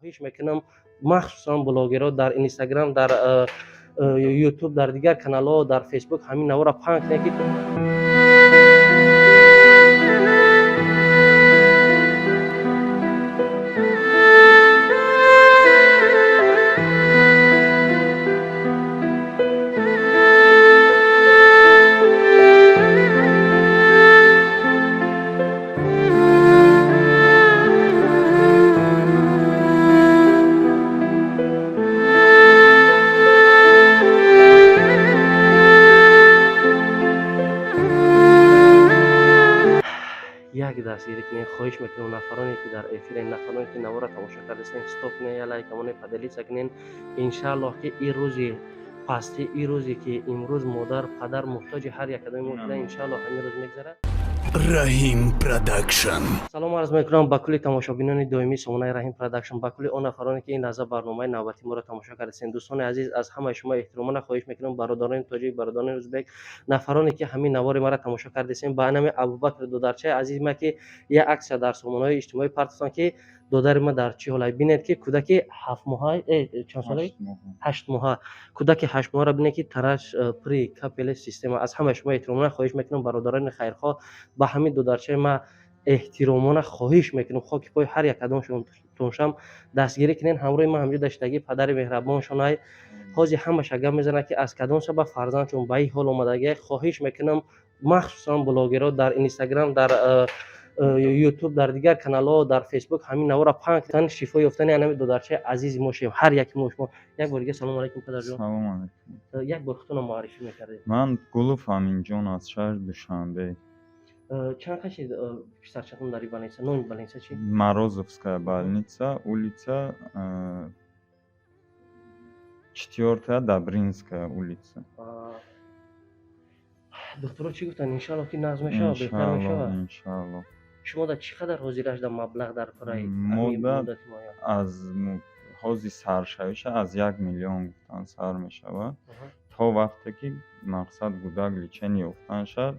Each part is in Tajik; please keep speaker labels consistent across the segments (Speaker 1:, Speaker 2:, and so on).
Speaker 1: Хоҳиш мекунам, махсусан блогерҳо дар Инстаграм, дар Ютуб, дар дигар каналҳо, дар Фейсбук ҳамин наворро паҳн кунед, ки як дастгирӣ кунед. Хоҳиш мекунам, нафароне ки дар эфирен, нафароне ки наворро тамошо кардастен, стоп кунед, я лайк монед, поделиться кунед. Иншааллоҳ, ки ин рӯзи пастӣ, ин рӯзе ки имрӯз модар, падар муҳтоҷи ҳар як кадоми мо шуда, иншааллоҳ, ҳамин рӯз мегзарад.
Speaker 2: Раҳим Продакшн.
Speaker 1: Салом арз мекунам ба кулли тамошобинони доимии сомонаи Раҳим Продакшн, ба кулли он нафароне ки ин лаҳза барномаи навбатии моро тамошо кардастен. Дӯстони азиз, аз ҳамаи шумо эҳтиромона хоҳиш мекунам, бародарони тоҷик, бародарони ӯзбек, нафароне ки ҳамин навори маро тамошо кардастен, ба нами Абубакр додарчаи азизи ма, ки як аксия дар сомонаҳои иҷтимоӣ партофтанд, ки додари ма дар чӣ ҳолае. Бинед, ки кӯдаки 7 моҳа, чанд солае, 8 моҳа, кӯдаки 8 моҳаро бинед, ки тараш при капельница система. Аз ҳамаи шумо эҳтиромона хоҳиш мекунам, бародарони хайрхоҳ, ба ҳамин додарчаи ма эҳтиромона хоҳиш мекунам, хоки пои ҳар як кадомшон шам, дастгирӣ кунед. Ҳамроҳи ман ҳамҷо даштагӣ падари меҳрабоншонай. Ҳозир ҳамаша гап мезанад, ки аз кадом сабаб фарзандшон ба ин ҳол омадагия. Хоҳиш мекунам, махсусан блогерҳо дар Инстаграм, дар Ютуб, дар дигар каналҳо, дар Фейсбук ҳамин наворро паҳн кунанд, шифо ёфтани анами додарчаи азизи мо шем, ҳар яки мо шумо. Як бор дига салому алайкум, падарҷон.
Speaker 3: Салом алайкум.
Speaker 1: Як бор худтонро муаррифӣ мекардед.
Speaker 3: Ман Гулов Аминҷон, аз шаҳри Душанбе.
Speaker 1: Чанд кашид писарчатон дар ин больница? Номи больница чи?
Speaker 3: Морозовская больница, улица четвёртая Добринская улица.
Speaker 1: Духтуро чӣ гуфтанд? Иншаллоҳ, ки нағз мешавад, беҳтар мешавад?
Speaker 3: Иншаллоҳ.
Speaker 1: Шумо дар чӣ қадар ҳозираш дар маблағ дар кораи?
Speaker 3: Мода аз ҳози саршавиша аз 1 миллион гуфтан сар мешавад, то вақте ки мақсад гудак лечение ёфтан шад,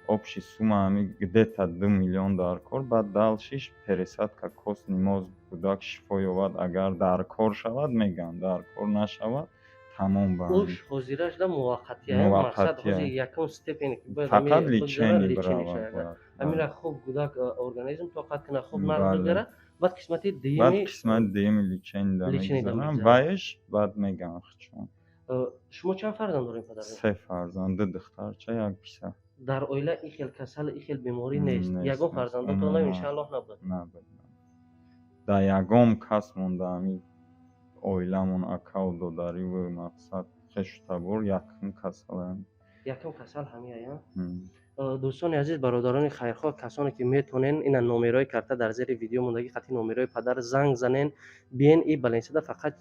Speaker 3: общий сумма ҳами где-то 2 миллион дар кор. Баъд дальше пересадка костный мозг, гудак шифо ёбад, агар дар кор шавад, мегӯянд, дар кор нашавад, тамом. Ба
Speaker 1: уш ҳозираш да муваққатия, мақсад ҳозир якум степень.
Speaker 3: Фақат лечение биравад.
Speaker 1: Ҳамира хуб гудак организм тоқат кунад, хуб нағз бигзарад, баъд қисмати дуюми.
Speaker 3: Баъд қисмати дуюми лечение да мегузарам, ваеш баъд мегӯям хичон.
Speaker 1: Шумо чанд фарзанд дорем, падар?
Speaker 3: Се фарзанд: ду духтарча, як писар.
Speaker 1: Дар оила ин хел касал, ин хел беморӣ нест? Ягон фарзандотон иншааллоҳ набуд?
Speaker 3: Набуд. Дар ягон кас монда ҳами оиламон, акаву додариву мақсад хешу табор, якум касалам.
Speaker 1: Якум касал ҳамиая. Дӯстони азиз, бародарони хайрхоҳ, касоне ки метонен, ина номерои карта дар зери видео мондагӣ, хати номерои падар занг занен, биен. И больница да фақат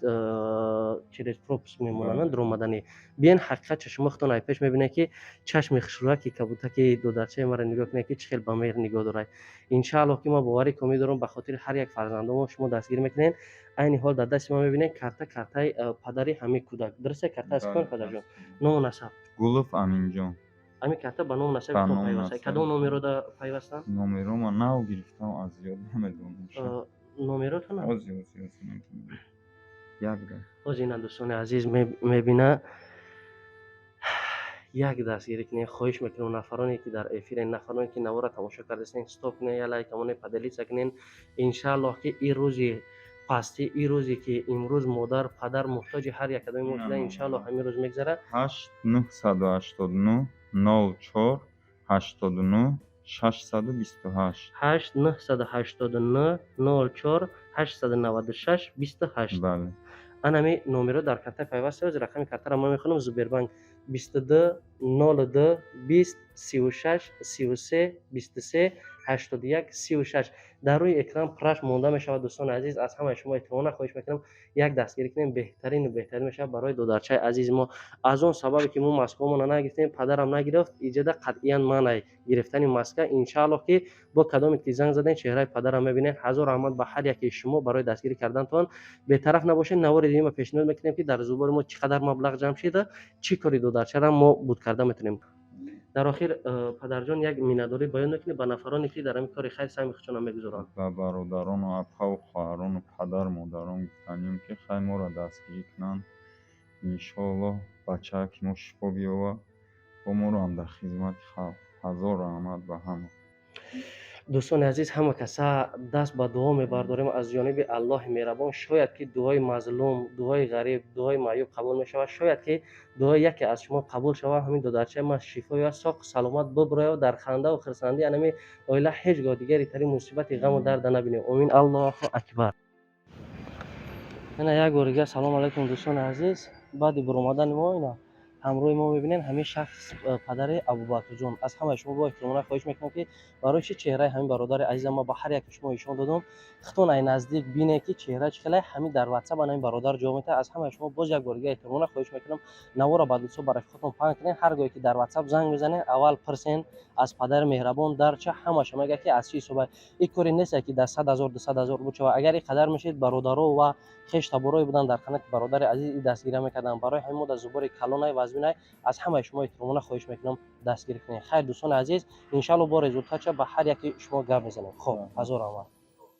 Speaker 1: через пропуск мемонанд дуромаданӣ. Биен, ҳақиқат шумо худтон ай пеш мебинед, ки чашми хушрӯяки кабутаки додарчаи маро нигоҳ кунед, ки чӣ хел ба меҳр нигоҳ дорад. Иншааллоҳ, ки ман боварӣ комил дорам, ба хотири ҳар як фарзандомо шумо дастгирӣ мекунед. Айни ҳол дар дасти ман мебинед карта, картаи падари ҳамин кӯдак. Дуруст, карта аз кон, падарҷон? Ному насаб?
Speaker 3: Гулов Аминҷон.
Speaker 1: Ҳамин карта ба ному насаби тон пайваста. Кадом номеро да пайвастанд?
Speaker 3: Номеро ман нав гирифтам, аз ёд намедонам.
Speaker 1: Номеротон?
Speaker 3: Ози, ози, ози, як.
Speaker 1: Ҳозир ина дӯстони азиз мебина. Як дастгирӣ кунед. Хоҳиш мекунам, нафароне ки дар эфирен, нафароне ки наворро тамошо кардастен, стоп кунед, я лайк монед, поделиться кунед. Иншааллоҳ, ки ин рӯзи пастӣ, ин рӯзе ки имрӯз модар, падар муҳтоҷи ҳар як кадоми мо шуда, иншааллоҳ, ҳамин рӯз мегзарад.
Speaker 3: 8 989 04 89 628.
Speaker 1: 8 989 04 896 28.
Speaker 3: Бале.
Speaker 1: Анами номеро дар картаи пайваст. Рақами картаро ман мехонам: Сбербанк, 22 02 20 36 33 23 81 36. Дар рӯи экран праш монда мешавад. Дӯстони азиз, аз ҳамаи шумо эҳтиромона хоҳиш мекунам, як дастгирӣ кунем, беҳтарину беҳтарин мешавад барои додарчаи азизи мо. Аз он сабабе ки мо маскаомона нагирифтем, падарам нагирифт, иҷода қатъиян манъ гирифтани маска. Иншааллоҳ, ки бо кадоме ки занг задем, чеҳраи падарам мебинед. Ҳазор раҳмат ба ҳар яке шумо барои дастгирӣ кардантон. Бетараф набошед. Навори дима пешниҳод мекунем, ки дар зубори мо чӣ қадар маблағ ҷамъ шида, чӣ кори додарчара мо буд карда метавонем. Дар охир, падарҷон, як миннатдорӣ баён мекунӣ ба нафароне, ки дар ҳамин кори хайр саҳми худшонро мегузоранд.
Speaker 3: Ба бародарону апаву хоҳарону падару модарон гуфтанием, ки хай, моро дастгирӣ кунанд. Иншоаллоҳ, бачаки мо шифо биёбад, бо моро ҳам дар хизмати халқ. Ҳазор раҳмат ба ҳама.
Speaker 1: Дӯстони азиз, ҳама каса даст ба дуо мебардорем аз ҷониби Аллоҳи меҳрабон. Шояд ки дуои мазлум, дуои ғариб, дуои маъюб қабул мешавад. Шояд ки дуои яке аз шумо қабул шавад, ҳамин додарчаи ман шифо ёбад, соқ саломат буброяд, дар хандаву хурсандӣ анами оила ҳеҷ гоҳ дигари тари мусибати ғаму дарда набинем. Омин, Аллоҳу акбар. Ина, як бор дигар салом алайкум, дӯстони азиз. Баъди буромадани мо, ина, ҳамроҳи мо мебинем ҳамин шахс, падари Абубакрҷон. Аз ҳамаи шумо бо эҳтиромона хоҳиш мекунам, ки барои чӣ чеҳраи ҳамин бародари азизам ма ба ҳар яки шумо ишон додум. Худтон ай наздик бинед, ки чеҳра чӣ хеле. Ҳамин дар Ватсап ана ҳамин бародар ҷавоб метаҳад. Аз ҳамаи шумо боз як бор дига эҳтиромона хоҳиш мекунам, навора ба дӯстон, ба рафиқотон паҳн кунед. Ҳар гоҳе ки дар Ватсап занг мезанед, аввал пурсен аз падари меҳрабон дарча. Ҳамаша мегӯяд, ки аз чӣ ҳисоба. Ин коре нест, ки дар 100 000, 200 000 бучава. Агар ин қадар мешед, бародаро ва хештаборое буданд дар қанати бародари азиз, и дастгирӣ мекарданд. Барои ҳамин мо дар зубори калонай вазминай аз ҳамаи шумо эҳтиромона хоҳиш мекунам, дастгирӣ кунед. Хайр, дӯстони азиз, иншалло, бо результат ша ба ҳар яки шумо гап мезанем. Хоб, ҳазор раҳмат.